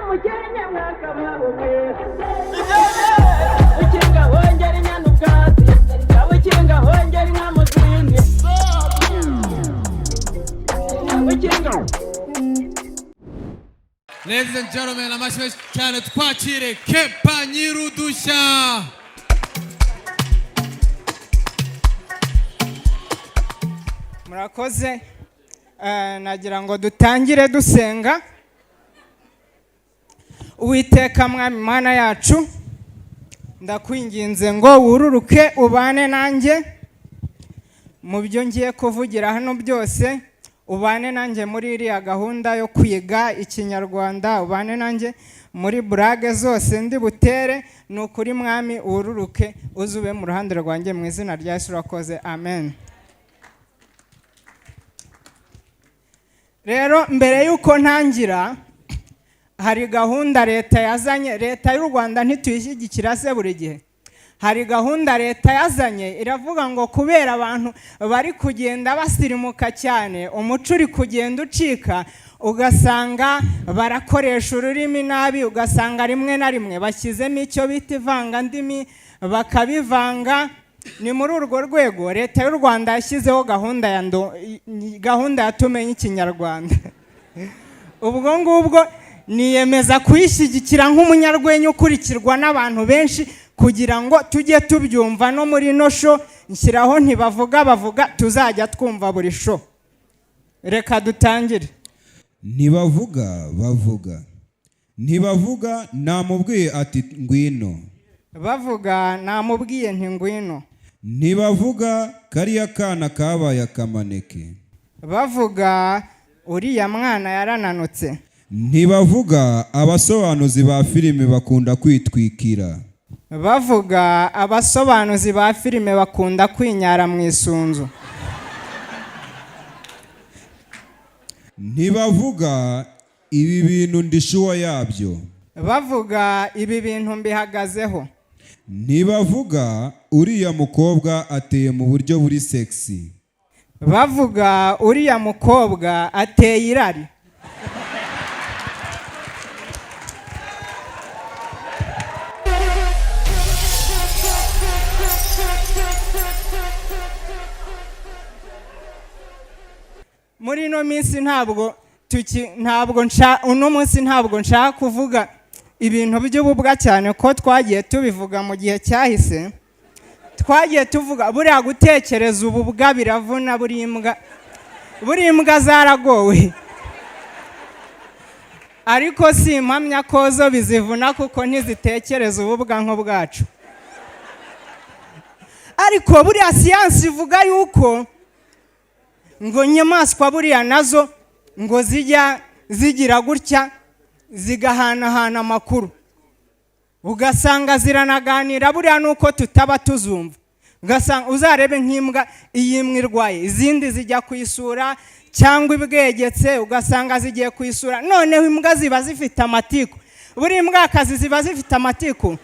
Umukenke mwakabaho mwe. Ukinga hongera inyana ubwatsi, ukinga hongera inka mu zindi, ukinga. Ladies and gentlemen, amashyi menshi cyane, twakire Kepa Nyirudushya. Murakoze. Nagira ngo dutangire dusenga. Uwiteka Mwami Mana yacu, ndakwinginze ngo wururuke ubane nanjye mu byo ngiye kuvugira hano byose, ubane nanjye muri iriya gahunda yo kwiga Ikinyarwanda, ubane nanjye muri blague zose ndi butere. Ni ukuri Mwami, wururuke uze ube mu ruhande rwanjye, mu izina rya Yesu urakoze, amen. Rero mbere y'uko ntangira, hari gahunda leta yazanye. Leta y'u Rwanda ntituyishyigikira se? Buri gihe hari gahunda leta yazanye, iravuga ngo kubera abantu bari kugenda basirimuka cyane, umuco uri kugenda ucika, ugasanga barakoresha ururimi nabi, ugasanga rimwe na rimwe bashyizemo icyo bita ivangandimi, bakabivanga. Ni muri urwo rwego leta y'u Rwanda yashyizeho gahunda ya Tumenye Ikinyarwanda. Ubwo ngubwo niyemeza kuyishyigikira nk'umunyarwenya ukurikirwa n'abantu benshi, kugira ngo tujye tubyumva no muri ino show. Nshyiraho Ntibavuga Bavuga, tuzajya twumva buri show. Reka dutangire. Ntibavuga bavuga. Ntibavuga namubwiye ati ngwino. Bavuga namubwiye nti ngwino. Ntibavuga kariya kana kabaye akamaneke. Bavuga uriya mwana yarananutse. Ntibavuga abasobanuzi ba filime bakunda kwitwikira. Bavuga abasobanuzi ba filime bakunda kwinyara mu isunzu. Ntibavuga ibi bintu ndi sure yabyo. Bavuga ibi bintu mbihagazeho. Ntibavuga uriya mukobwa ateye mu buryo buri sexy. Bavuga uriya mukobwa ateye irari. Muri ino minsi ntabwo tuki ntabwo nsha uno munsi ntabwo nshaka kuvuga ibintu by'ububwa cyane, ko twagiye tubivuga mu gihe cyahise. Twagiye tuvuga buriya gutekereza ububwa biravuna. Buri imbwa zaragowe, ariko si impamya ko zo bizivuna, kuko ntizitekereza ububwa nk'ubwacu. Ariko buriya siyansi ivuga yuko ngo inyamaswa buriya nazo ngo zijya zigira gutya zigahanahana amakuru, ugasanga ziranaganira, buriya nuko tutaba tuzumva. Ugasanga uzarebe nk'imbwa, iyo imwe irwaye izindi zijya kuyisura, cyangwa ibwegetse ugasanga zigiye kuyisura. Noneho imbwa ziba zifite amatiku, buriya imbwakazi ziba zifite amatiku,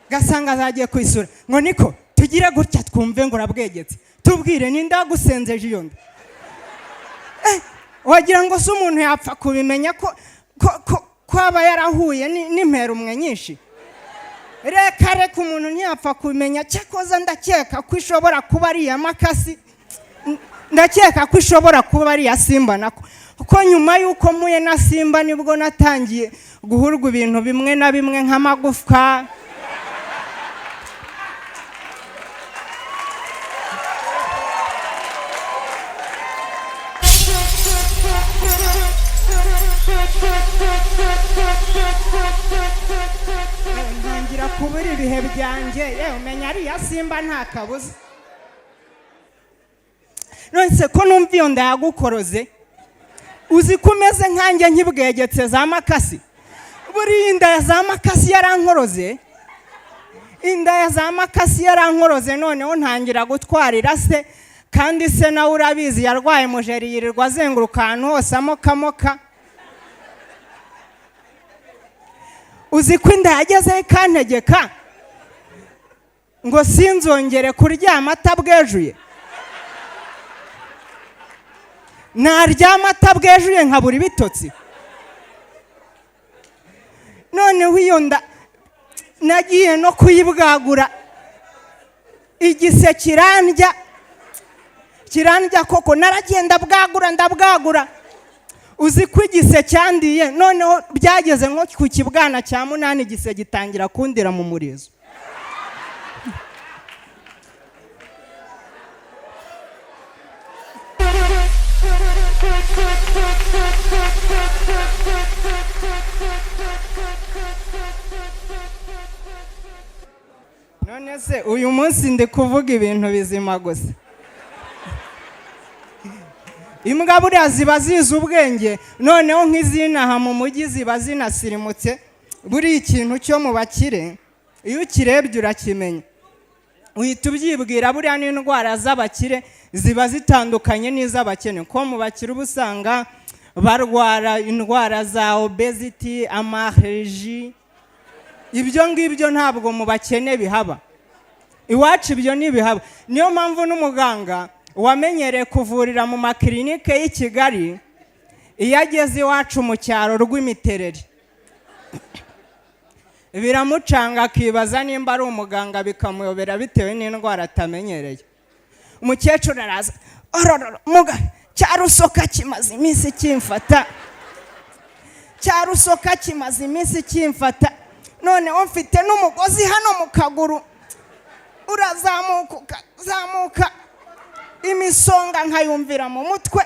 ugasanga zagiye kwisura ngo niko tugire gutya twumve ngo urabwegetse, tubwire ninde wagusenzeje iyo nda. Wagira ngo se umuntu yapfa kubimenya ko aba yarahuye n'imperumwe nyinshi? Reka reka, umuntu ntiyapfa kubimenya. Cyakoza ndakeka ko ishobora kuba ari iya makasi, ndakeka ko ishobora kuba ari iya Simba nako, kuko nyuma y'uko mpuye na Simba nibwo natangiye guhurwa ibintu bimwe na bimwe nk'amagufwa. Ntangira kubura ibihe byanjye. Yewe, umenya ari iya Simba, nta kabuza. None ko numva iyo nda yagukoroze, uzi ko umeze nkanjye nkibwegetse za makasi? Buriya inda ya za makasi yarankoroze, inda ya za makasi yarankoroze. Noneho ntangira gutwarira se, kandi se nawe urabizi yarwaye mujeri, yirirwa azenguruka ahantu hose amokamoka. Uzi ko inda yagezeho ikantegeka ngo sinzongere kuryama atabwejuye? Naryama atabwejuye nkabura ibitotsi. Noneho iyo nda nagiye no kuyibwagura, igise kirandya, kirandya koko. Naragenda bwagura, ndabwagura. Uzi ko igise cyandiye? Noneho byageze nko ku kibwana cya munani, igise gitangira kundira mu murizo. None se uyu munsi ndi kuvuga ibintu bizima gusa? Imbwa buriya ziba zizi ubwenge. Noneho nk'izinaha mu mujyi ziba zinasirimutse. Buriya ikintu cyo mu bakire iyo ukirebye urakimenya, uhita ubyibwira. Buriya n'indwara z'abakire ziba zitandukanye n'iz'abakene, ko mu bakire uba usanga barwara indwara za obesity, amaheji, ibyo ngibyo ntabwo mu bakene bihaba. Iwacu ibyo ntibihaba. Niyo mpamvu n'umuganga wamenyereye kuvurira mu makirinike y'i Kigali, iyo ageze iwacu mu cyaro rw'imiterere biramucanga, akibaza nimba ari umuganga, bikamuyobera bitewe n'indwara atamenyereye. Umukecuru araza: "Orororo muga, cyarusoka kimaze iminsi kimfata, cyarusoka kimaze iminsi kimfata. Noneho mfite n'umugozi hano mu kaguru, urazamuka ukazamuka, imisonga nkayumvira mu mutwe,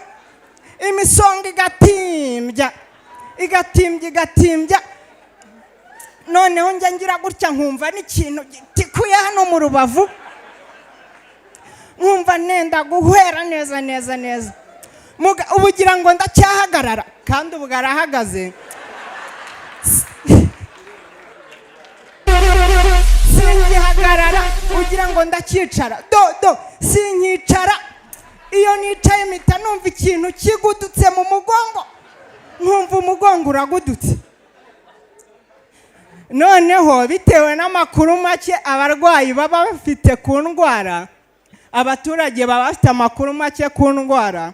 imisonga igatimbya, igatimbya, igatimbya. Noneho njya ngira gutya nkumva n'ikintu gitikuye hano mu rubavu, nkumva nenda guhwera neza neza neza. Muga, ubu ugira ngo ndacyahagarara?" Kandi ubu arahagaze. "Singihagarara, ugira ngo ndacyicara? Do do, sinkicara. Iyo nicaye mpita numva ikintu kigudutse mu mugongo, nkumva umugongo uragudutse." Noneho bitewe n'amakuru make abarwayi baba bafite ku ndwara, abaturage baba bafite amakuru make ku ndwara,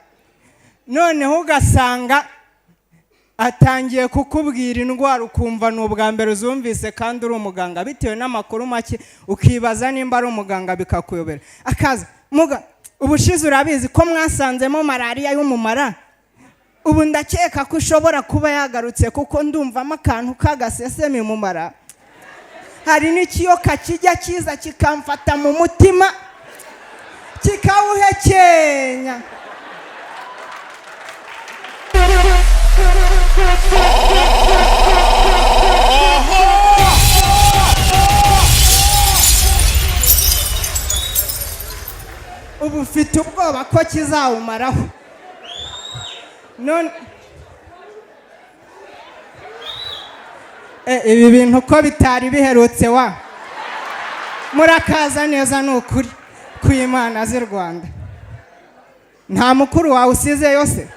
noneho ugasanga atangiye kukubwira indwara ukumva ni ubwa mbere uzumvise kandi uri umuganga. Bitewe n'amakuru make ukibaza nimba ari umuganga, bikakuyobera. Akaza: "Muga, ubushize urabizi ko mwasanzemo malariya y'umumara. Ubu ndakeka ko ishobora kuba yagarutse, kuko ndumvamo akantu k'agasesemi mu mara. Hari n'ikiyoka kijya kiza kikamfata mu mutima kikawuhekenya." Ubu mfite ubwoba ko kizawumaraho. None ibi bintu ko bitari biherutse wa? Murakaza neza, ni ukuri kw'Imana z'i Rwanda. Nta mukuru wawe usize yose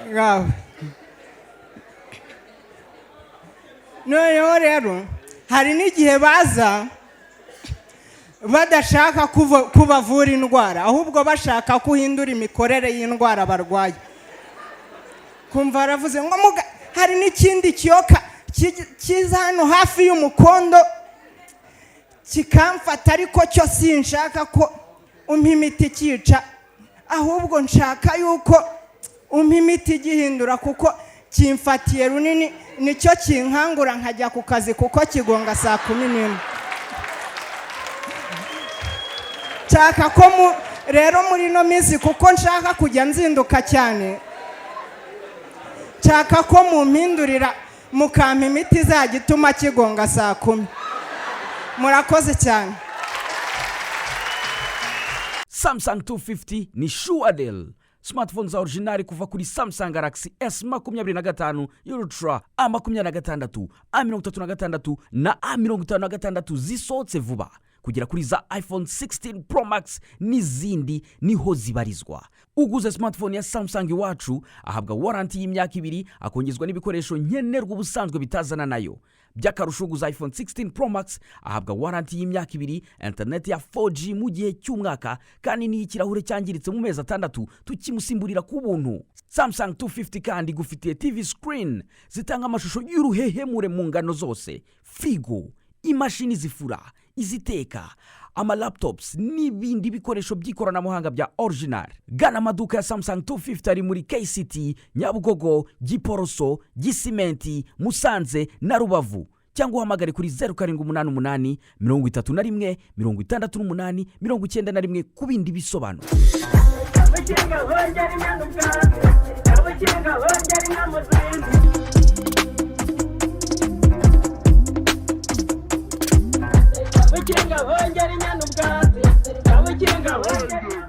ngaho. Noneho rero hari n'igihe baza badashaka kubavura indwara, ahubwo bashaka ko uhindura imikorere y'indwara barwaye. Kumva baravuze ngo: "Muga, hari n'ikindi kiyoka kiza hano hafi y'umukondo kikamfata, ariko cyo sinshaka ko umpa imiti ikica, ahubwo nshaka yuko umpa imiti igihindura, kuko kimfatiye runini, nicyo kinkangura nkajya ku kazi, kuko kigonga saa 11. Nshaka ko mu rero muri ino minsi, kuko nshaka kujya nzinduka cyane, nshaka ko mumpindurira mukampa imiti izajya ituma kigonga saa 10. Murakoze cyane." Samsung 250 ni sure deal. Smartphone za original kuva kuri Samsung Galaxy S 25 Ultra, A 26, A 36 na A 56 zisohotse vuba. Kugera kuri za iPhone 16 Pro Max n'izindi niho zibarizwa. Uguze smartphone ya Samsung iwacu ahabwa warranty y'imyaka 2, akongezwa n'ibikoresho nkenerwa ubusanzwe bitazana nayo. By'akarusho, uguze iPhone 16 Pro Max ahabwa warranty y'imyaka 2, interineti ya 4G mu gihe cy'umwaka, kandi n'iyo ikirahure cyangiritse mu mezi 6 tukimusimburira ku buntu. Samsung 250 kandi igufitiye TV screen zitanga amashusho y'uruhehemure mu ngano zose, firigo, imashini zifura, iziteka, amalaptops n'ibindi bikoresho by'ikoranabuhanga bya original. Gana amaduka ya Samsung 250 ari muri KCT, Nyabugogo, Giporoso, Gisimenti, Musanze na Rubavu, cyangwa uhamagare kuri 0788 31 68 91 ku bindi bisobanuro. Abakinga bongera inyana ubwatsi, abakinga bongera inka mu zindi. Abakinga bongera inyana ubwatsi, abakinga bongera.